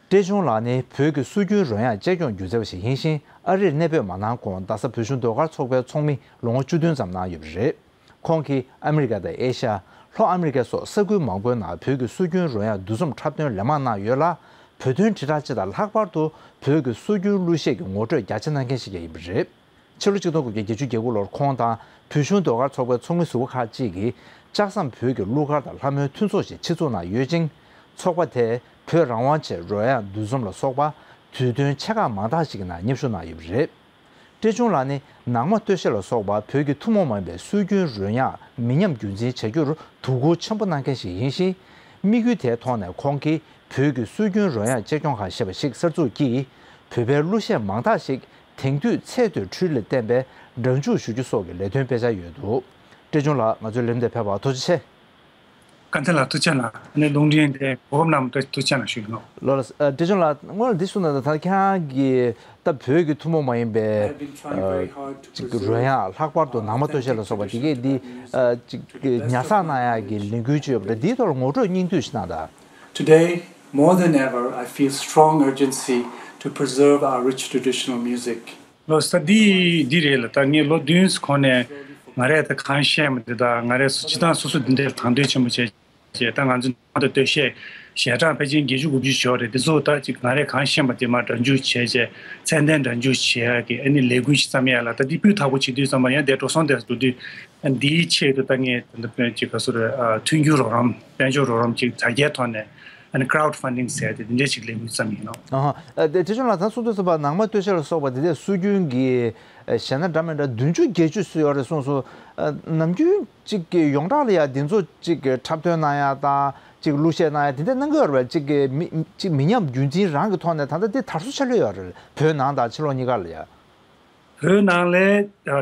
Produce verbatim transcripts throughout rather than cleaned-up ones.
བཀྲས་ཆུང་ལགས་ནི་བོད་ཀྱི་སྲོལ་རྒྱུན་རོལ་དབྱངས་གཅེས་སྐྱོང་སྒྱུ་རྩལ་བ་ཞིག་ཡིན་ཞིང་། ཨ་རིར་གནས་སྤོས་མ་གནང་གོང་རྡ་ས་བོད་གཞུང་ཟློས་གར་ཚོགས་པའི་ཚོགས་མི་ལོ་ངོ་བཅུ་བདུན་ཙམ་གནང་ཡོད་པ་རེད། ཁོང་གིས་ཨ་མི་རི་ཀ་དང་ཨེ་ཤ། ལྷོ་ཨ་མི་རི་ཀ་སོགས་ས་ཁུལ་མང་པོའི་ནང་བོད་ཀྱི་སྲོལ་རྒྱུན་རོལ་དབྱངས་འདུ་འཛོམས་འཁྲབ་སྟོན་ལན་མང་གནང་ཡོད་ལ། བོད་དོན་དྲིལ་བསྒྲགས་སྤྱི་དང་ལྷག་པར་དུ་བོད་ཀྱི་སྲོལ་རྒྱུན་གླུ་གཞས་ཀྱི་ངོ་སྤྲོད་རྒྱ་ཆེ་གནང་མཁན་ཞིག་ཀྱང་ཡིན་པ་རེད། ཕྱི་ལོ་ཆིག་སྟོང་དགུ་བརྒྱ་བརྒྱད་ཅུ་གྱ་དགུ་ལོར་ཁོང་དང་བོད་གཞུང་ཟློས་གར་ཚོགས་པའི་ཚོགས་མི་ཟུར་པ་ཁག་ཅིག་གིས་ལྕགས་ཟམ་བོད་ཀྱི་གླུ་གར་དང་ལྷ་མོའི་མཐུན་ཚོགས་ཤིག་ཆེད་འཛུགས་གནང་ཡོད་ཅིང་། ཚོགས་པ་དེས་བོད་རང་དབང་ཆེད་རོལ་དབྱངས་འདུ་འཛོམས་ལ་སོགས་པ་དུས་སྟོན་ཆེ་ཁག་མང་དག་ཞིག་གི་ནང་མཉམ་ཞུགས་གནང་ཡོད་པ་རེད། བཀྲས་ཆུང་ལགས་ནི་ནང་མ་སྟོད་གཞས་ལ་སོགས་པ་བོད་ཀྱི་ཐུན་མོང་མ་ཡིན་པའི་སྲོལ་རྒྱུན་རོལ་དབྱངས་མི་ཉམས་རྒྱུན་འཛིན་བྱ་རྒྱུར་དོ་ཁུར་ཆེན་པོ་གནང་མཁན་ཞིག་ཡིན་ཞིང་། དམིགས་ཡུལ་དེའི་ཐོག་ནས་ཁོང་གིས་བོད་ཀྱི་སྲོལ་རྒྱུན་རོལ་དབྱངས་གཅེས་སྐྱོང་ཁང་ཞེས་པ་ཞིག་གསར་འཛུགས་ཀྱིས་བོད་པའི་གླུ་གཞས་མང་དག་ཞིག་དེང་དུས་ཚད་མཐོའི་འཕྲུལ་ལ་བརྟེན་པའི་སྒྲ་འཇུག་ཞུ་རྒྱུ་སོགས་ཀྱི་ལས་དོན་སྤེལ་འཆར་ཡོད་འདུག་བཀྲས་ཆུང་ལགས། ང་ཚོའི་ལས་རིམ་དེར་ཕེབས་པར་ཐུགས་རྗེ་ཆེ། བཀའ་དྲིན་ལ་ཐུགས་རྗེ་གནང་། ཨ་ནི་རླུང་འཕྲིན་དེ་གོ་སྐབས་གནང་བར་ཐུགས་རྗེ་གནང་ཞུ་ཡིན་ནོ། ལགས་ལགས། ཨ། བཀྲས་ཆུང་ལགས། སྔོན་ལ་འདི་གསུངས་གནང་དང་། ད་ཁྱེད་རང་གིས་ད་བོད་ཀྱི་ཐུན་མོང་མ་ཡིན་པའི་ཨ་ཅིག་རོལ་དབྱངས། ལྷག་པར་དུ་ནང་མ་སྟོད་གཞས་ལ་སོགས་པ་དེ་གས་འདི་ཨ་ཅིག་ཉར་ཚགས་གནང་ཡག་གི་ལས་འགུལ་ཅིག་ཡོད་པ་རེད། འདིའི་ཐོག་ལ་ངོ་སྤྲོད་སྙིང་བསྡུས་ཤིག་གནང་དང་། Today, more than ever, I feel strong urgency to preserve our rich traditional music. ལགས་སོ། འདི་འདི་རེད་ལ། ད་ངས་ལོ་བདུན་ཙམ་གོང་ནས་ང་རས་ད་གང་ཤེས་པ་འདི་དང་། ང་རས་སུ་སྤྱི་བཏང་སོ་སོ་འདི་འདྲའི་དང་དོད་ཆེན་པོ་བྱས་བྱས། ད་ང་ཚོ་ནང་དུ་སྟོད་གཞས་ཞལ་གྲངས་ཕལ་ཆེར་བརྒྱད་ཅུ་དགུ་བཅུ་ཞིག་ཡོད་རེད། འདི་ཚོ་ད་ཅིག་ང་རས་གང་ཤེས་པ་དེ་མར་སྒྲ་འཇུག་བྱས་བྱས། ཚད་ལྡན་སྒྲ་འཇུག་བྱེད་ཡག་གི་ཨ་ནི་ལས་འགུལ་ཞིག་བརྩམ་ཡག་ལ། ད་འདི་སྤུས་དག་པོ་བྱེད་དུས་ཙམ་པ་ཡང་དེ་འགྲོ་སོང་དེ་འགྲོ་དུས། ཨ། འདིའི་ཆེད་དུ་ད་ངས་ད་ལྟ་ཅིག་ག་ཚོད་རེད། ཨ། མཐུན་འགྱུར་རོགས་རམ། དཔལ་འབྱོར་རོགས་རམ་ཅིག་དྲ་རྒྱའི་ཐོག་ནས། ཨ་ནི་crowd funding ཟེར་ཏེ་འདི་འདྲས་ཅིག་ལས་འགུལ་བརྩམས་ཡིན་ནོ། ཨ་ཧ། ཨ། དེ་བཀྲས་ཆུང་ལགས། ད་གསུང་དུས་ཙམ་པ་ནང་མ་སྟོད་གཞས་ལ་སོགས་པ་འདི་འདྲས་སྲོལ་རྒྱུན་གྱི་གཞས་སྣ་འདྲ་མི་འདྲ་བདུན་ཅུ་བརྒྱད་ཅུ་ཙམ་ཡོད་རེད་གསུངས་སོང་། ཨ། ནམ་རྒྱུན་ཅིག་གི་ཡོངས་གྲགས་ལ་ཡ་འདི་ཚོ་ཅིག་གི་འཁྲབ་སྟོན་གནང་ཡ་དང་། ཅིག་གླུ་གཞས་གནང་ཡ་དེ་འདྲས་གནང་གི་ཡོད་རེད་པས། ཅིག་གི་མི་ཅིག་མི་ཉམས་རྒྱུན་འཛིན་རང་གི་ཐོག་ནས་ད་ལྟ་འདི་དར་སོ་ཆགས་ལོས་ཡོད་རེད། བོད་ནང་དང་ཕྱི་ལོགས་གཉིས་ཀ་ལ་ཡ། བོད་ནང་ལ་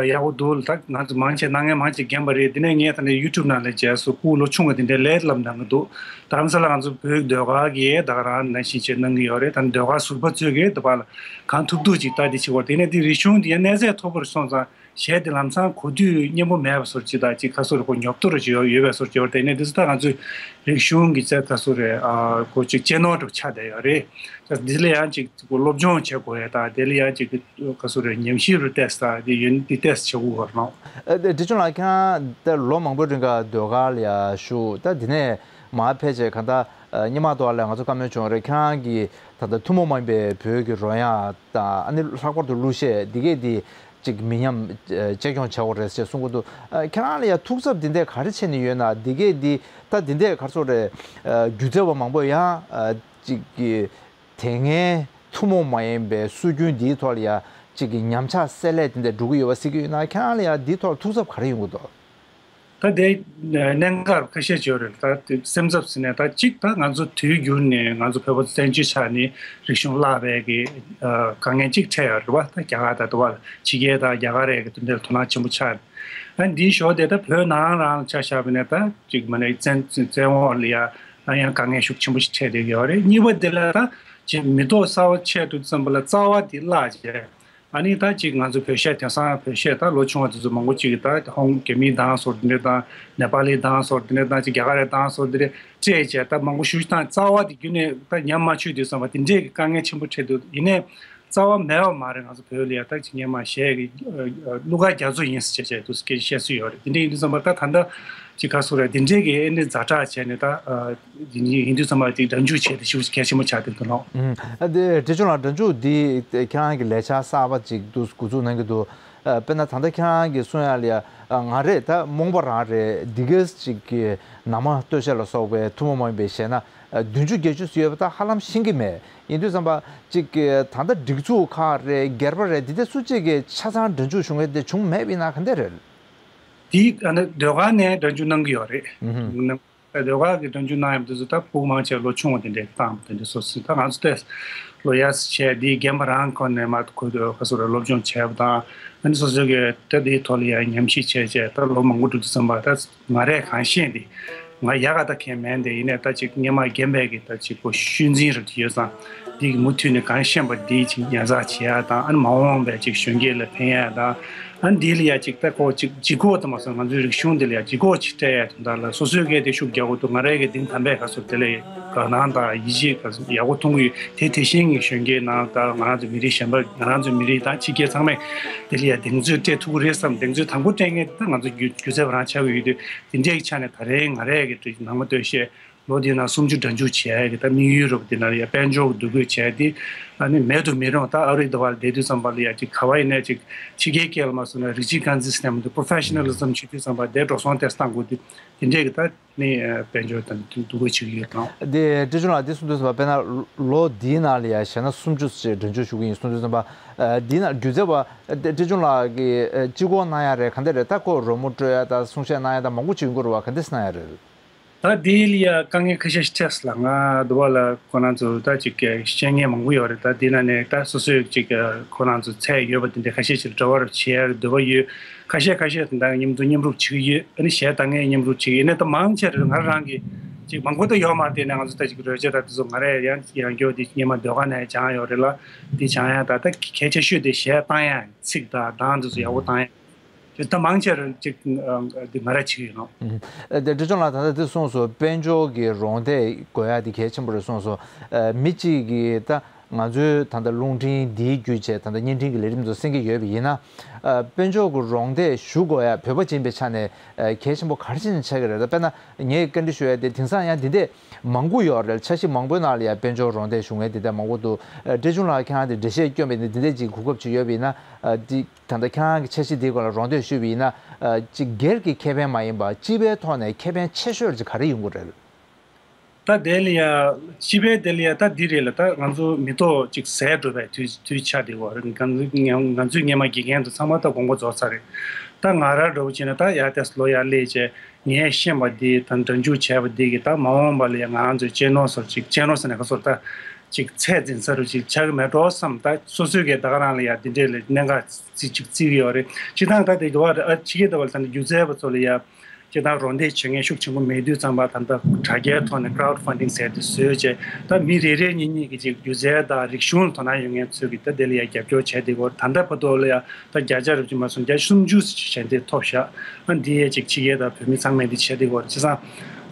ཡག་པོ་འདུག་ད་ང་ཚོ་མང་ཆེ་གནང་མཁན་མང་ཆེ་རྒན་པ་རེད། དེ་ནས་ངས་ད་ནས་ཡུ་ཊུབ་ནང་ལ་མཇལ་སོང་། སྐུ་ལོ་ཆུང་བ་དེ་འདྲས་ལས་སློབ་གནང་གི་འདུག་རྡ་རམ་ས་ལ་ང་ཚོ་བོད་ཟློས་གར་གྱི་ད་ག་རང་ནང་བཞིན་བྱས་གནང་གི་ཡོད་རེད། ད་ནས་ཟློས་གར་ཟུར་པ་ཚོས་གི་ད་པ་ལ་གང་ཐུབ་ཐུབ་ཅིག་ད་དེ་བྱེད་དགོས། དེ་ནས་དེ་རིག་གཞུང་དེ་ཡང་གནས་ཚད་མཐོ་པོར་སོང་ཙང་གཞས་དེ་ལམ་སང་གོ་དུས་སྙན་པོ་མེད་པ་བཟོ་འདྲ་ཅིག་དང་། ཅིག་ག་ཚོད་རེད། ཁོ་ཉོབ་ཏོ་རེ་ཅིག་ཡོད་ཡོད་པའི་བཟོ་འདྲ་ཅིག་ཡོད་རེད། དེ་ནས་དེ་ཚོ་ད་ང་ཚོའི་རིག་གཞུང་གི་ཚད་ག་ཚོད་རེད། ཨ། ཁོ་ཅིག་གཅེས་ནོར་འདྲ་པོ་ཆགས་བསྡད་ཡོད་རེད། ད་དེ་ལ་ཡང་ཅིག་སློབ་སྦྱོང་བྱེད་དགོས་ཡ་དང་། དེ་ལ་ཡང་ཅིག་ག་ཚོད་རེད། ཉམས་ཞིབ་རུ་ཏོག་ཙམ་དང་། དེ་ཡོན་དེ་ཏོག་ཙམ་བྱེད་དགོས་པ་རེད། ཨ། དེ་བཀྲས་ཆུང་ལགས། ཁྱེད་རང་ད་ལོ་མང་པོའི་རིང་ག་ཟློས་གར་ལ་ཡ་ཞུགས། ད་དེ་ནས་མར་ཕལ་ཆེར་གང་ལྟར་ཨ་སྔོན་མ་དུ་བ་ལ་ང་ཚོ་བཀའ་མོལ་བྱུང་རེད། ཁྱེད་རང་གིས་ད་ལྟ་ཐུན་མོང་མ་ཡིན་པའི་བོད་ཀྱི་རོལ་དབྱངས་དང་། ཨ་ནི་ལྷག་པར་དུ་གླུ་གཞས་འདི་གས་འདི་ཅིག་མི་ཉམས་ཨ་གཅེས་སྐྱོང་བྱ་དགོས་རེད་ཟེར་གསུང་གི་འདུག་ཨ། ཁྱེད་རང་ལ་ཡ་ཐུགས་འཚབ་འདི་འདྲས་ག་རེ་བྱས་ནས་ཡོད་ན། འདི་གས་འདི་ད་འདི་འདྲས་ག་ཚོད་རེད། ཨ། སྒྱུ་རྩལ་བ་མང་པོས་ཡང་ཨ་ཅིག་གི་དེ་སྔའི་ཐུན་མོང་མ་ཡིན་པའི་སྲོལ་རྒྱུན་འདིའི་ཐོག་ལ་ཡ་ཅིག་གི་ཉམས་ཆག་སེལ་སླད་དེ་འདྲ་འགྲོ་གི་ཡོད་པ་གཟིགས་ཀྱི་ཡོད་ན། ཁྱེད་རང་ལ་ཡ་འདིའི་ཐོག་ལ་ཐུགས་འཚབ་ག་རེ་ཡོང་གི་འདུག་ད་དེ་གནད་འགག་ཁ་ཤས་ཅིག་ཡོད་རེད། ད་དེ་སེམས་འཚབ་ཟེར་ནས། ད་གཅིག་ད་ང་ཚོ་དུས་འགྱུར་ནས་ང་ཚོ་བོད་པ་བཙན་བྱོལ་ཆགས་ནས་རིག་གཞུང་བརླག་པའི་གི་ཨ་དཀའ་ངལ་གཅིག་འཕྲད་ཡོད་རེད་པ། ད་རྒྱ་གར་དང་དུ་བ་ལ་ཕྱི་རྒྱལ་དང་རྒྱ་གར་རེད་གི་དེ་འདྲ་དོ་སྣང་ཆེན་པོ་ཆགས་རེད། ཨ། འདིའི་ཞོར་དེ་ད་བོད་ནང་རང་ལ་ཆ་བཞག་པ་ཡིན་ན། ད་ཅིག་མ་ནས་བཙན་བཙན་འོག་ལ་ཡ་ཨ་ཡང་དཀའ་ངལ་ཤུགས་ཆེན་པོ་ཞིག་འཕྲད་བསྡད་ཡོད་རེད། གཉིས་པ་དེ་ལ་ད་ཅིག་མི་ཐོག་གསར་པ་ཆགས་དུས་ཙམ་པ་ལ་རྩ་བ་དེ་བརླག་བྱས། ཨ་ནི་ད་ཅིག་ང་ཚོ་བོད་གཞས། དེང་སང་བོད་གཞས་ད་ལོ་ཆུང་བ་དེ་ཚོ་མང་པོ་ཅིག་གིས་ད་ཧོང་རྒྱ་མིའི་གདངས་སོགས་དེ་འདྲ་དང་། ནེ་པ་ལིའི་གདངས་སོགས་དེ་འདྲ་དང་། ཅིག་རྒྱ་གར་རི་གདངས་སོགས་དེ་འདྲ་སྤྲད་བྱས་ད་མང་པོ་ཞེ་པོ་ཅིག་བཏང་། རྩ་བ་དེ་རྒྱུན་ནས་ད་ཉམས་མ་ཆག་དུས་ཙམ་པ་དེ་འདྲས་ཀྱི་དཀའ་ངལ་ཆེན་པོ་འཕྲད་འདུག་ཡིན་ནའི་རྩ་བ་མེད་པ་མ་རེད། ང་ཚོ་བོད་ལ་ཡ་ད་ཅིག་སྔོན་མ་གཞས་ཀྱི་ཨ་ཨ་གླུ་གར་རྒྱ་མཚོ་ཡིན་ཟེར་བྱས་བྱས་འདུག་སྐད་ཆ་བཤད་སྲོལ་ཡོད་རེད། དེ་འདྲ་ཡིན་དུས་ཙམ་པ་ད་ད་ལྟ་ཅིག་ག་ཚོད་རེད། དེ་འདྲས་ཀྱི་ཨ་ནི་ཛ་དྲག་བྱས་ནས་ད་ཨ་དེ་འདྲ་ཡིན་དུས་ཙམ་པ་དེ་སྒྲ་འཇུག་བྱས་ཏེ་ཞེ་པོ་གལ་ཆེན་པོ་ཆགས་བསྡད་འདུག་ལོ། ཨ་དེ་བཀྲས་ཆུང་ལགས། སྒྲ་འཇུག་འདི་ཁྱེད་རང་གི་ལས་འཆར་གསར་པ་ཅིག་འདུག་འགོ་འཛུགས་གནང་གི་འདུག་ཨ། དཔེར་ན་ད་ལྟ་ཁྱེད་རང་གིས་གསུང་ཡ་ལ་ཡ། ཨ། ང་རས་ད་རྨོངས་པ་རང་རེད། འདི་གས་ཅིག་གི་ནང་མ་སྟོད་གཞས་ལ་སོགས་པའི་ཐུན་མོང་མ་ཡིན་པའི་གཞས་སྣ་ཨ་བདུན་ཅུ་བརྒྱད་ཅུ་ཙམ་ཡོད་པ་ད་ཧ་ལམ་ཤེས་ཀྱི་མེད། ཡིན་དུས་ཙམ་པ་ཅིག་གི་ད་ལྟ་སྒྲིག་འཛུགས་ཁག་རེད། སྒེར་པ་རེད། འདི་འདྲ་སུ་གཅིག་གིས་ཆ་ཚང་སྒྲ་འཇུག་ཞུ་མཁན་དེ་བྱུང་མེད་པ་ཡིན་ན་ག་འདྲས་རེད། དེ་ཨ་ནི་ཟློས་གར་ནས་སྒྲ་འཇུག་གནང་གི་ཡོད་རེད། ཨུ་ཧུ། ཟློས་གར་གྱི་སྒྲ་འཇུག་གནང་ཡག་དེ་ཚོ་ད་ཕྲུ་གུ་མང་ཆེ་ལོ་ཆུང་བ་དེ་འདྲས་བཏང་། དེ་འདྲས་སོ་སོ། ད་ང་ཚོ་ཏོག་ཙམ་ལོ་ཡག་ཙམ་བྱས། དེ་རྒན་པ་རང་ཁོ་ནས་མར་ཁོ་ཚོ་ག་ཚོད་རེད། སློབ་སྦྱོང་བྱས་པ་དང་། ཨ་ནི་སོ་སོ་གི་ད་དེའི་ཐོག་ལ་ཡ་ཉམས་ཞིབ་བྱས་བྱས། ད་ལོ་མང་པོ་འགྲོ་དུས་ཙམ་པ་ད་ང་རས་གང་ཤེས་དེ། ང་ཡག་ག་ད་མཁན་མེད་དེ། ཡིན་ནའི་ད་ཅིག་སྔོན་མ་རྒན་པའི་གི་ད་ཅིག་གོ་ཤུལ་འཛིན་རབ་ཅིག་ཡོད་ཙང་། འདི་གི་མུ་མཐུད་ནས་གང་ཤེས་པ་འདི་ཅིག་ཉར་ཚགས་བྱེད་ཡག་དང་། ཨ་ནི་མ་འོངས་པའི་ཅིག་གཞོན་སྐྱེས་ལ་ཕན་ཡག་དང་ ཨ་འདི་ལ་ཡ་ཅིག་ད་ཁོ་ཅིག་ལྗིད་ཁོག་དུ་མ་སོང་། ང་ཚོའི་རིག་གཞུང་འདི་ལ་ཡ་ལྗིད་ཁོག་ཅིག་སྤྲད་ཡ་དོན་དག་ལ་སོ་སོའི་སྐད་དེ་ཤུགས་རྒྱག་དགོས་འདུག་ང་རའི་གི་འདིང་དམ་པས་ག་ཚོད་དེ་ལ་དགའ་སྣང་དང་ཡིད་ཆེས་ག་ཚོད་ཡག་པོ་མཐོང་གི་ཡོད། དེ་དེ་བཞིན་གྱི་གཞོན་སྐྱེས་ནང་དང་ང་རང་ཚོ་མི་རིགས་གཞན་པ་ང་རང་ཚོ་མི་རིགས་དང་ཕྱི་རྒྱལ་ཚང་མས་དེ་ལ་ཡ་གདེང་ཚོད་སྤྲད་ཐུབ་ཀྱི་རེད་བསམ། གདེང་ཚོད་དང་པོ་སྤྲད་མཁན་དེ་ད་ང་ཚོ་སྒྱུ་སྒྱུ་རྩལ་བ་རང་ཆགས་ཀྱི་ཡོད་དུས་དེ་འདྲའི་ཆ་ནས་ད་རེས་ང་རའི་གི་ནང་མ་སྟོད་གཞས། ལོ་འདི་ནང་སུམ་ཅུ་བརྒྱད་ཅུ་བྱས་ཀྱི་ད་དམིགས་ཡུལ་རུ་འདི་ནང་ཡ་དཔལ་འབྱོར་གྱི་འདུ་འགོད་བྱས་ཏེ་ཨ་ནི་མེད་དུ་མི་རུང་། ད་ཨ་རི་འདི་བར་བསྡད་དུས་ཙམ་པ་ལ་ཡ་ཅིག་ག་བ་ཡིན་ནའི་ཅིག་ཕྱི་རྒྱལ་སྐད་ལ་མ་སོང་ན་རིགས་གཅིག་རྐང་འཛིན་ཟེར་ནས་མི་འདུག་པོ་རོ་ཕེ་ཤི་ནལ་ལི་ཛམ་བྱེད་དུས་ཙམ་པ་དེ་འགྲོ་སོང་ཏོག་ཙམ་བཏང་དགོས་དུས་དེ་འདྲས་ཀྱི་ད་ནི་དཔལ་འབྱོར་དང་འདུ་འགོད་བྱེད་ཀྱི་ཡོད་དང་། དེ་འབྲས་ལགས་འདི་གསུངས་དུས་ཙམ་པ་དཔེར་ན་ལོ་འདིའི་ནང་ལ་ཡ་བྱས་ན་སུམ་ཅུ་ཙམ་འགྲན་བསྡུར་ཞུ་གི་ཡིན་གསུངས་དུས་ཙམ་པ་འདིའི་ནང་སྒྱུ་རྩལ་བ་འབྲས་ལགས་ཀྱིས་སྤྱི་ཁོག་གནང་ཡ་རེད། ག་འདྲ་རེད། ད་ཁོ་རོལ་མོ་དཀྲོལ་ཡ་ད་གསུང་བཤད་གནང་ཡ་ད་མང་པོ་བྱེད་ཀྱི་ཡོད་རེད་བ། ག་འདྲས་གནང་ཡ་རེད། ད་དེ་ལ་ཡ་དཀའ་ངལ་ཁ་ཤས་ཤིག་འཕྲད་སོང་ལ། ང་འདི་བ་ལ་ཁོ་རང་ཚོ་ད་ཅིག་བཤད་མཁན་མང་པོ་ཡོད་རེད། ད་དེ་ནང་ནས་ད་སོ་སོས་ཅིག་ཁོ་རང་ཚོ་ཚད་ཡོད་པ་དེ་འདྲ་ཁ་ཤས་ཤིག་ལ་འབྲེལ་བ་རུ་བྱེད་ཡ་འདོད་པ་ཡོད། ཁ་ཤས་ཁ་ཤས་དེ་འདྲ་མཉམ་དུ་མཉམ་རུབ་བྱེད་ཀྱི་ཡོད། ཨ་ནི་གཞས་བཏང་མཁན་མཉམ་རུབ་བྱེད་ཀྱི་ཡོད། ཨ་ནི་ད་མང་ཆེ་རེད། ང་རང་གི་ཅིག་མང་པོ་ད་ཡོད་མ་རེད། དེ་ནས་ང་ཚོ་ད་ཅིག་རོལ་ཆ་ད་དེ་ཚོ་ང་རས་ཡང་ཡང་སྐྱོ་དེ་སྔོན་མ་ཟློས་གར་ནས་སྦྱངས་ཡོད་རེད་ལ། དེ་སྦྱངས་ཡ་ད་ད་གལ་ཆེ་ཤོས་དེ་གཞས་བཏང་ཡ་ཚིག་དང་གདངས་དེ་ཚོ་ཡག་པོ་བཏང་ཡ། དེ་ད་མང་ཆེ་རུ་ཅིག་འདི་ང་ར་བྱེད་ཀྱི་ཡོད་ནོ། ཨུམ། ཨ་དེ་འབྲས་ལྗོངས་ལགས་ད་ལྟ་འདི་གསུངས་སོང་། དཔལ་འབྱོར་གྱི་རོགས་འདེགས་དགོས་ཡ་དེ་གལ་ཆེན་པོ་རེད་གསུངས་སོང་། ཨ་མི་གཅིག་གིས་ད་ང་ཚོའི་ད་ལྟ་རླུང་འཕྲིན་འདིའི་བརྒྱུད་བྱས་ད་ལྟ་བརྙན་འཕྲིན་གྱི་ལས་རིམ་ཚོ་གསན་གྱི་ཡོད་པ་ཡིན་ན། ཨ་དཔལ་འབྱོར་གྱི་རོགས་འདེགས་ཞུ་དགོས་ཡ་བོད་པ་ཅིག་ཡིན་པའི་ཆ་ནས་ཨ་གལ་ཆེན་པོ་ག་རེ་བྱས་ནས་ཆགས་ཀྱི་རེད། ད་དཔེར་ན་ངས་བཀའ་འདྲི་ཞུ་ཡ་དེ་དེང་སང་ཡང་འདི་འདྲས་མང་པོ་ཡོད་རེད། འཆར་གཞི་མང་པོའི་ནང་ལ་ཡ་དཔལ་འབྱོར་རོགས་འདེགས་ཞུ་མཁན་འདི་འདྲས་མང་པོ་འདུག་ཨ་འབྲས་ལྗོངས་ལགས་ཁྱེད་རང་དེ་འགྲེལ་བཤད་སྐྱོན་པའི་འདི་འདྲས་ཅིག་གོ་སྐབས་ཅིག་ཡོད་པ་ཡིན་ན། ཨ་འདི། ད་ལྟ་ཁྱེད་རང་གི་འཆར་གཞི་འདིའི་སྐོར་ལ་རོགས་འདེགས་ཞུས་པ་ཡིན་ན། ཨ་ཅིག་སྒེར་གྱི་ཁེ་ཕན་མ་ཡིན་པ་སྤྱི་པའི་ཐོག་ནས་ཁེ་ཕན་ཆེ་ཤོས་ཅིག་ག་རེ་ཡོང་གི་རེད། ད་དེ་ལ་ཡ། སྤྱི་པའི་དེ་ལ་ཡ་ད་འདི་རེད་ལ། ད་ང་ཚོ་མི་ཐོག་ཅིག་ཟད་འགྲོ་བའི་དུས་དུས་ཆ་དེ་བ་རེད། ང་ཚོ་ང་ཚོའི་སྔོན་མ་དགེ་རྒན་དུ་ཚང་མ་ད་དགོངས་པ་རྫོགས་ཚར་རེད། ད་ང་ར་འདྲ་བོ་བྱས་ན་ད་ཡ་ཏེས་ལོ་ཡ་སླེབས་བྱས། ངས་ཤེས་པ་འདི་དང་སྒྲ་འཇུག་བྱས་པ་འདི་གི་ད་མ་འོངས་པ་ལ་ཡང་ང་རང་ཚོའི་གཅེས་ནོར་སོར་ཅིག་གཅེས་ནོར་ཟེར་ན་ག་སོར་ད་ཅིག་ཚད་འཛིན་ས་རུ་ཅིག་ཆགས་ཀྱི་མེད་འགྲོ་བསམ། ད་སོ་སོའི་གི་ད་ག་རང་ལ་ཡང་འདི་འདྲས་ལ་གནད་འགག་ཅིག་ཅིག་བརྩི་གི་ཡོད་རེད། སྤྱི་བཏང་ད་དེ་འགྲོ་བ་རེད། ཨ་ཕྱི་རྒྱལ་ད་བར་ད་ནི་སྒྱུ་རྩལ་པ་ཚོ་ལ་ཡང་སྤྱི་བཏང་རོགས་འདེགས་བྱེད་མཁན་ཤུགས་ཆེན་པོ་མེད་དུས་ཙམ་པ་ད་ལྟ་དྲ་རྒྱའི་ཐོག་ནས་crowd funding་ཟེར་དེ་བཟོས་བྱས། ད་མི་རེ་རེ་གཉིས་གཉིས་ཀྱི་ཅིག་སྒྱུ་རྩལ་དང་རིག་གཞུང་ལ་དོ་སྣང་ཡོད་མཁན་ཚོས་གི་ད་དེ་ལ་ཡང་རྒྱབ་སྐྱོར་བྱས་བསྡད་ཡོད་རེད། ད་ལྟ་བར་དུ་ལ་ཡང་ད་བརྒྱ་ཆ་རེ་ཅིག་མ་སོང་བརྒྱ་ཆ་སུམ་ཅུ་ཞེ་འདི་ཐོབ་ཤག་ཨ་འདི་ཡས་ཅིག་ཕྱི་རྒྱལ་དང་བོད་མི་ཚང་མས་འདི་བྱས་བསྡད་ཡོད་རེད། བྱས་ཙང་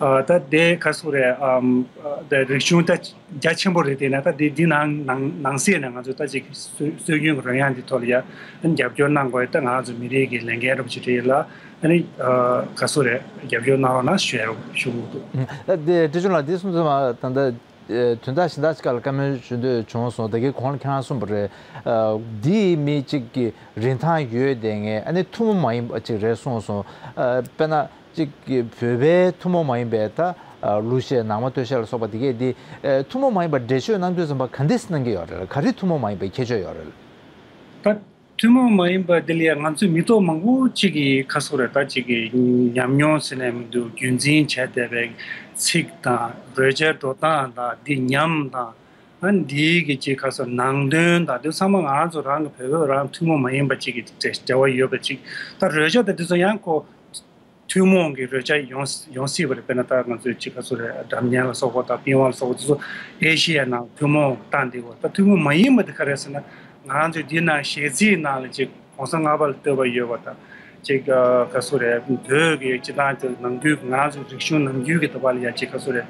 ཨ་ད་དེ་ག་སུ་རེད། ཨམ་ཨ་ད་རིག་གཞུང་ད་རྒྱ་ཆེན་པོ་རེད། དེ་ན་ད་དེ་འདི་ནང་ནང་ནང་གསེས་ནས་ང་ཚོ་ད་ཅིག་སྲོལ་སྲོལ་རྒྱུན་གྱི་རོལ་དབྱངས་འདི་ཐོག་ལ་ཡ་ཨ་རྒྱབ་སྐྱོར་གནང་དགོས། ད་ང་ཚོ་མི་རིགས་ཀྱི་ལས་འགན་རུ་ཅིག་རེད་ལ། ཨ་ནི་ཨ་ག་སུ་རེད། རྒྱབ་སྐྱོར་གནང་རོགས་གནང་ཞུ་ཡ་ཞུ་གི་འདུག་ཨ་དེ་འབྲས་ལྗོངས་ལགས་འདི་གསུངས་ཚུལ་མ་ད་ལྟ། ཨ་དོན་དག་གཞན་དག་ཅིག་ལ་བཀའ་མོལ་ཞུ་འདོད་བྱུང་སོང་། ད་གིན་གོང་ལ་ཁྱེད་རང་གསུངས་པ་རེད། ཨ་འདི་མི་གཅིག་གི་རིན་ཐང་ཡོད་དེ་ངས་ཨ་ནི་ཐུན་མོང་མ་ཡིན་པ་ཅིག་རེད་གསུངས་སོང་། ཨ་དཔེར་ན་གཅིག་གི་བོད་པའི་ཐུན་མོང་མ་ཡིན་པའི་ད་ཨ་གླུ་གཞས་ནང་མ་སྟོད་གཞས་ལ་སོགས་པ་དེ་གས་འདི་ཨ་ཐུན་མོང་མ་ཡིན་པ་འགྲེལ་བརྗོད་གནང་དུས་ཙམ་པ་ག་འདྲས་གནང་གི་ཡོད་རེད། ག་རེ་ཐུན་མོང་མ་ཡིན་པའི་ཁྱད་ཆོས་ཡོད་རེད། ད་ཐུན་མོང་མ་ཡིན་པ་དེ་ལ་ཡང་ང་ཚོའི་མི་ཐོག་མང་པོ་གཅིག་གིས་ཁ་སོ་རེ་ད་གཅིག་གིས་ཉམས་མྱོང་ཟེར་ནས་མི་འདུག་རྒྱུན་འཛིན་བྱས་བསྡད་པའི་ཚིག་དང་རོལ་ཆའི་འགྲོ་སྟངས་དང་འདི་ཉམས་དང་ཨ་འདིའི་གི་གཅིག་ཁ་སོ་ནང་དོན་དང་འདི་ཚང་མ་ང་ཚོ་རང་གི་བོད་བོད་རང་ཐུན་མོང་མ་ཡིན་པ་གཅིག་གི་འབྲེལ་བ་ཡོད་པ་གཅིག་ད་རོལ་ཆ་དང་འདི་ཚོ་ཡང་ཁོ། ཐུན་མོང་གི་རོལ་ཆ་ཡོང་ཡོང་སྲིད་པ་རེད། དཔེར་ན་ད་ང་ཚོའི་ཅིག་ག་ཚོད་རེད། སྒྲ་སྙན་ལ་སོགས་པ་དང་པི་ཝང་ལ་སོགས་པ་དེ་ཚོ་ཨེ་ཤི་ཡའི་ནང་ཐུན་མོང་བཏང་བསྡད་ཡོད། ད་ཐུན་མོང་མ་ཡིན་པ་དེ་ག་རེ་ཟེར་ན་ང་ཚོའི་འདི་ནང་གཞས་ཚིག་ནང་ལ་ཅིག་གོང་ས་ལྔ་པ་ལ་བསྟོད་པ་ཡོད་པ་དང་ཅིག་ག་ཚོད་རེད། བོད་ཀྱི་སྤྱི་བཏང་དེ་ནམ་རྒྱུན་ང་ཚོའི་རིག་གཞུང་ནམ་རྒྱུན་གྱི་འདུ་བ་ལ་ཡ་ཅིག་ག་ཚོད་རེད།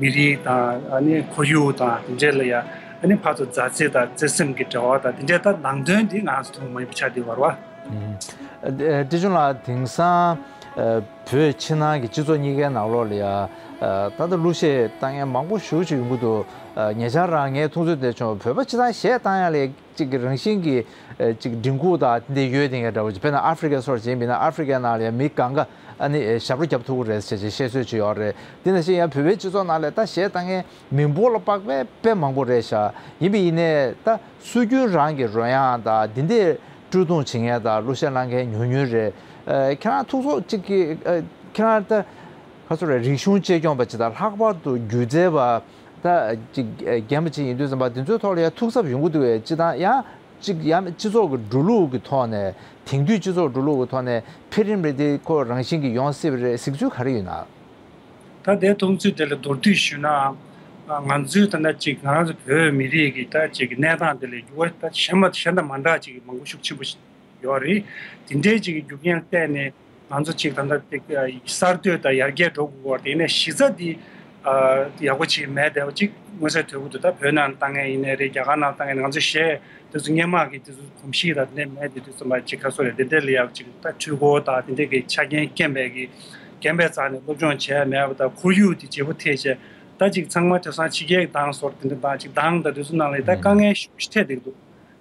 མི་རིགས་དང་ཨ་ནི་ཁོར་ཡུག་དང་དེ་འདྲས་ལ་ཡ་ཨ་ནི་ཕར་ཚུར་མཛའ་བརྩེ་དང་བརྩེ་སེམས་ཀྱི་འབྲེལ་བ་དང་དེ་འདྲས་ད་ནང་དོན་འདི་ང་ཚོ་ཐུན་མོང་མ་ཡིན་པ་ཆགས་བསྡད་ཡོད་རེད་བ། ཨ་ཏི་ཅུན་ལགས་དེང་སང་ཨ་བོད་ཕྱི་ནང་གི་སྤྱི་ཚོགས་གཉིས་ཀའི་ནང་ལོགས་ལ་ཡ་ཨ་ད་ལྟ་གླུ་གཞས་བཏང་མཁན་མང་པོ་ཞེ་པོ་ཅིག་ཡོང་གི་འདུག་ཨ་ཉེ་ཆར་རང་ངས་མཐོང་ཚུལ་དེ་བྱུང་། བོད་པ་སྤྱི་བཏང་གཞས་བཏང་ཡ་ལ་ཅིག་གི་རང་བཞིན་གྱི་ཨ་ཅིག་མགྲིན་ཁུག་དང་དེ་འདྲ་ཡོད་དེ་འདྲ་འདྲ་བོ་ཅིག་དཔེར་ན་ཨ་ཧྥི་རི་ཀའི་སོགས་ཅིག་ཡིན་པ་ཡིན་ན་ཨ་ཧྥི་རི་ཀའི་ནང་ལ་ཡ་མི་གང་ག་ཨ་ནི་ཨ་ཞབས་བྲོ་རྒྱབ་ཐུབ་ཀྱི་རེད་ཟེར་ཅིག་བཤད་སྲོལ་ཅིག་ཡོད་རེད། དེ་ནང་བཞིན་ཡང་བོད་པའི་སྤྱི་ཚོགས་ནང་ལ་ད་གཞས་བཏང་མཁན་མི་འབོར་ལ་དཔག་པའི་དཔེ་མང་པོ་རེད་ཤག་ཡིན་པ་ཡིན་ནའི་ད་སྲོལ་རྒྱུན་རང་གི་རོལ་དབྱངས་དང་འདི་འདྲས་དཀྲོལ་རྡུང་བྱེད་མཁན་དང་གླུ་གཞས་བླངས་མཁན་ཉུང་ཉུང་རེད། ཨ་ཁྱེད་རང་ཐུགས་ཚོགས་གཅིག་གི་ཨ་ཁྱེད་རང་ད་ག་ཚོད་རེད། རིག་གཞུང་གཅེས་སྐྱོང་པ་ཅིག་དང་ལྷག་པར་དུ་སྒྱུ་རྩལ་བ་ད་ཅིག་ཨ་རྒན་པ་ཅིག་ཡིན་དུས་ཙམ་པ་འདི་ཚོའི་ཐོག་ལ་ཡང་ཐུགས་འཚབ་ཡོང་གི་འདུག་བས། སྤྱི་བཏང་ཡང་ཅིག་ཡང་སྤྱི་ཚོགས་ཀྱི་འགྲོ་ལུགས་ཀྱི་ཐོག་ནས་དེང་དུས་སྤྱི་ཚོགས་འགྲོ་ལུགས་ཀྱི་ཐོག་ནས་འཕེལ་རིམ་རེ་དེ་ཁོ་རང་བཞིན་གྱིས་ཡོང་སྲིད་པ་རེད་གཟིགས་ཚུལ་ག་རེ་ཡོད་ན། ད་ལྟའི་མཐོང་ཚུལ་དེ་ལ་མདོར་བསྡུས་ཞུས་ན། ང་ཚོའི་ད་ལྟ་ཅིག་ང་རང་ཚོ་བོད་མི་རིགས་ཀྱི་ད་ཅིག་གནས་སྟངས་དེ་ལས་འགྱུར་བ་ད་གཞན་མ་གཞན་དང་མ་འདྲ་ཅིག་མང་པོ་ཤུགས་ཆེན་པོ་ཞིག་ ཡོད་རེད། དེ་འདྲའི་ཅིག་གི་རྒྱུ་རྐྱེན་བརྟེན་ནས་ང་ཚོ་ཅིག་ད་ལྟ་ཅིག་གསར་གཏོད་དང་ཡར་རྒྱས་འགྲོ་དགོས་པ་དེ་ནས་གཞི་རྩ་འདི་ཡག་པོ་ཅིག་མེད་བསྡད་པ་ཅིག་མངོན་གསལ་དོད་པོ་འདུག་ད་བོད་ནང་ལྟ་མཁན་ཡིན་ནའི་རེད། རྒྱ་གར་ནང་ལྟ་མཁན་ང་ཚོ་གཞས་དེ་ཚོ་སྔོན་མ་གི་དེ་ཚོ་གོམས་གཤིས་དང་དེ་འདྲ་མེད་དེ་དུས་ཙམ་པ་ཅིག་ག་སོ་རེད། དེ་འདྲ་ལ་ཡག་ཅིག་ད་འཕྲུལ་འཁོར་དང་དེ་འདྲ་གི་ཆ་རྐྱེན་རྐྱེན་པས་གི་རྐྱེན་པས་རྩ་ནས་སློབ་སྦྱོང་བྱས་མེད་པ་དང་ཁོར་ཡུག་དེ་བརྗེ་པོ་ཐེབས་བྱས་ད་ཅིག་ཚང་མ་དེང་སང་ཕྱི་རྒྱལ་གྱི་གདངས་སོགས་དེ་འདྲ་དང་ཅིག་གདངས་དང་དེ་ཚོ་ནང་ལ་ད་དཀའ་ངལ་ཞེ་པོ་ཅིག་འཕྲད་བསྡད་ཀྱི་འདུག་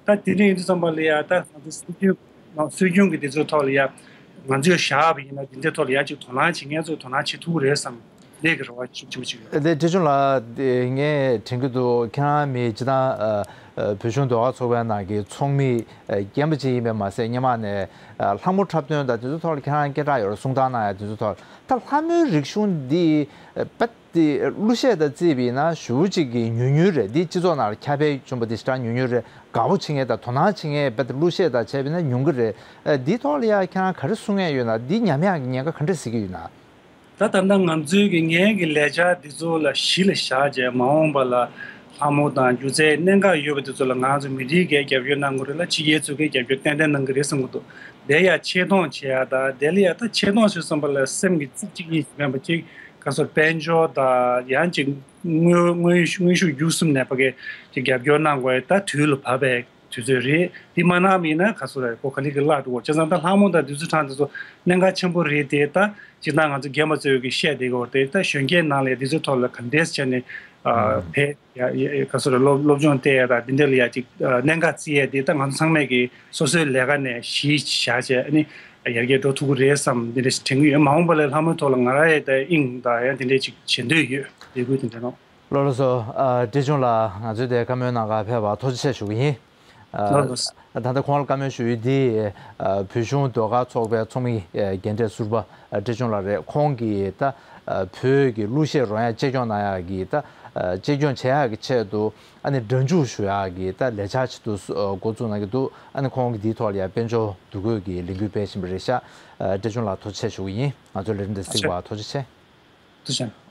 ད་དེ་འདྲ་ཡིན་དུས་ཙམ་པ་ལ་ཡ་ད་ང་ཚོ་སྲོལ་རྒྱུན་ནང་སྲོལ་རྒྱུན་གྱི་དེ་ཚོའི་ཐོག་ལ་ཡ་ང་ཚོས་བཞག་པ་ཡིན་ན་དེ་འདྲའི་ཐོག་ལ་ཡ་ཅིག་དོ་སྣང་བྱེད་མཁན་ཚོས་དོ་སྣང་བྱེད་ཐུབ་ཀྱི་རེད་བསམ་ལས་ཀྱི་རེ་བ་ཞིག་ཅིག་ཅིག་ཡོད། དེ་བཀྲ་ཤིས་ལགས་དེ་ངས་དྲན་གྱི་འདུག་ཁྱེད་རང་མི་སྤྱི་བཏང་ཨ་ཨ་བོད་གཞུང་ཟློས་གར་ཚོགས་པའི་ནང་གི་ཚོགས་མི་ཨ་རྒན་པ་ཅིག་ཡིན་པས་མ་ཟད་སྔོན་མ་ནས་ཨ་ལྷ་མོ་འཁྲབ་སྟོན་དང་དེ་ཚོའི་ཐོག་ལ་ཁྱེད་རང་སྐད་གྲགས་ཡོད་རེད། གསུང་སྟངས་གནང་ཡ་དེ་ཚོའི་ཐོག་ལ་ད་ལྷ་མོའི་རིག་གཞུང་འདི་ཨ་དཔེ་དེ་གླུ་གཞས་དང་བརྩིས་པ་ཡིན་ན་ཞེ་པོ་ཅིག་གི་ཉུང་ཉུང་རེད། འདི་སྤྱི་ཚོགས་ནང་ལ་ཁྱབ་སྤེལ་བྱུང་བ་དེ་ཞེ་དྲག་ཉུང་ཉུང་རེད། དགའ་པོ་བྱེད་མཁན་དང་དོ་སྣང་བྱེད་མཁན་རྦད་དེ་གླུ་གཞས་དང་བྱས་པ་ཡིན་ན་ཉུང་གི་རེད། ཨ་འདིའི་ཐོག་ལ་ཡང་ཁྱེད་རང་ག་རེ་གསུང་ཡས་ཡོད་ན། འདི་ཉམས་ཡག་གི་ཉེན་ཁ་ག་འདྲ་གཟིགས་ཀྱི་ཡོད་ན། ད་ད་ལྟ་ང་ཚོའི་གི་ངའི་གི་ལས་འཆར་འདི་ཚོ་ལ་གཞི་ལ་བཞག་བྱས་མ་འོངས་པ་ལ་ལྷ་མོ་དང་སྒྱུ་རྩལ་གནད་འགག་ཡོད་པ་འདི་ཚོ་ལ་ང་ཚོ་མི་རིགས་ཀྱིས་རྒྱབ་སྐྱོར་གནང་དགོས་རེད་ལ་ཕྱི་རྒྱལ་ཚོས་ཀྱིས་རྒྱབ་སྐྱོར་ཏན་ཏན་གནང་གི་རེད་བསམ་གྱི་འདུག་དེ་ཡང་ཆེ་མཐོང་བྱེད་ཡ་དང་དེ་ལ་ཡང་ད་ཆེ་མཐོང་ཟེར་བསམ་པ་ལ་སེམས་ཀྱི་རྩིག་གཅིག་གཉིས་ཤིག་མིན་པ་ཅིག་ག་སོ་དཔལ་འབྱོར་དང་ཡང་ཅིག་དངོས་དངོས་དངོས་ཤུགས་བརྒྱུད་གསུམ་ནས་ཕ་གི་ཅིག་རྒྱབ་སྐྱོར་གནང་དགོས་ཡ་ད་དུས་ལ་བབ་པའི་དུས་ཚོད་རེད། འདི་མ་གནང་བ་ཡིན་ན་ག་སོ་རེད་གོ་ག་ལེ་གི་བརླག་འགྲོ་གོ་བྱས་ཙང་ད་ལྷ་མོ་དང་དུས་ཚོད་གྲངས་དེ་ཚོ་གནད་འགག་ཆེན་པོ་རེད་དེ་ད་སྤྱིར་བཏང་ང་ཚོ་རྒན་པ་ཚོས་ཀྱི་བཤད་བསྡད་ཡོད་རེད། ད་གཞོན་སྐྱེས་ནང་ལ་དུས་ཚོད་ཐོག་ལ་ག་འདྲས་བྱས་ནས་ཨ་ཕེ་ཡ་ཡ་ག་སོ་རེད་སློབ་སློབ་སྦྱོང་སྤྲད་ཡ་ད་འདི་འདྲས་ལ་ཡ་ཅིག་ཨ་གནད་འགག་བརྩི་ཡ་དེ་ད་ང་ཚོ་ཚང་མས་ཀྱི་སོ་སོའི་ལས་ཀ་ནས་གཞི་བཞག་བྱས་ཨ་ནི་ཡར་རྒྱས་འགྲོ་ཐུབ་ཀྱི་རེད་བསམ་འདི་འདྲས་ཞིག་དྲན་གྱི་ཡོད། མ་འོངས་པ་ལ་ལྷ་མོའི་ཐོག་ལ་ང་རང་ཡ་ད་དབྱིངས་ད་ཡ་འདི་འདྲས་ཅིག་བྱེད་འདོད་ཡོད། ལས་འགུལ་དེ་འདྲས་ནང་། ལགས་ལགས་སོ། ཨ་བཀྲས་ཆུང་ལགས་ང་ཚོའི་དེ་བཀའ་མོལ་གནང་གར་ཕེབས་པར་ཐུགས་རྗེ་ཆེ་ཞུ་གི་ཡིན། ལགས་ལགས། ད་ལྟ་ཁོང་ལ་བཀའ་མོལ་ཞུ་ཡུལ་འདི་བོད་གཞུང་ཟློས་གར་ཚོགས་པའི་ཚོགས་མི་རྒན་གྲས་ཟུར་པ་བཀྲས་ཆུང་ལགས་རེད། ཁོང་གིས་ད་བོད་ཀྱི་གླུ་གཞས་རོལ་དབྱངས་གཅེས་སྐྱོང་གནང་ཡག་གི་ད་གཅེས་སྐྱོང་བྱེད་ཡག་གི་ཆེད་དུ་ཨ་ནི་སྒྲ་འཇུག་ཞུ་ཡག་གི་ད་ལས་འཆར་ཆེད་དུ་འགོ་བཙུགས་གནང་གི་འདུག་ཨ་ནི་ཁོང་གིས་འདིའི་ཐོག་ལ་ཡང་དཔལ་འབྱོར་འདུ་འགོད་ཀྱི་ལས་འགུལ་སྤེལ་བཞིན་པ་རེད་ཤག་བཀྲས་ཆུང་ལགས་ཐུགས་རྗེ་ཆེ་ཞུ་གི་ཡིན། ང་ཚོའི་ལས་རིམ་འདི་གཟིགས་པར་ཐུགས་རྗེ་ཆེ། ཐུགས་རྗེ་ཆེ།